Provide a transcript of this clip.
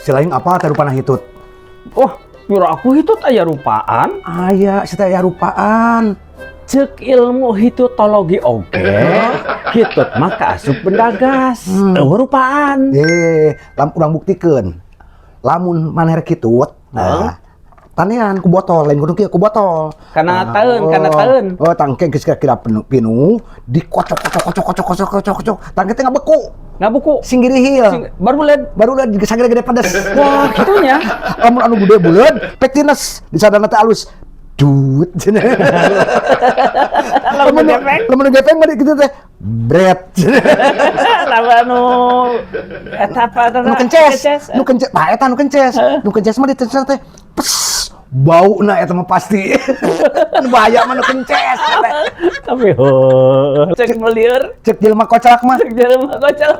Selain apa teh rupana hitut? Oh, pira aku hitut aya rupaan. Aya, saya aya rupaan. Cek ilmu hitutologi oge, hitut mah kaasup benda gas. Euweuh rupaan. Eh, lam urang buktikeun. Lamun maneh rek hitut, nah, tanean ku botol, lain kudu kieu, ku botol. Kana Nah, taeun, kana oh, taeun. Oh, tangke geus kira-kira penuh pinuh, dikocok kocok kocok kocok kocok kocok kocok. Tangke teh ngabeku, Ngabuku. Sing girihil. Sing, baru buleud. Baru udah sagede gede pedes. Wah, kitunya. Lamun anu gede buleud, pek tines, disadana teh alus. Dut. Lamun gepeng. Lamun gepeng mah kitu teh. Bret. Lamun anu eta apa eta? Nu kences, nu kences, nah eta nu kences, nu kences mah ditencen teh, pes, bau na eta mah pasti. Nu bahaya mah nu kences. Eta. Tapi heuh, cek nu lieur, Cek jelema kocak mah. Cek jelema kocak.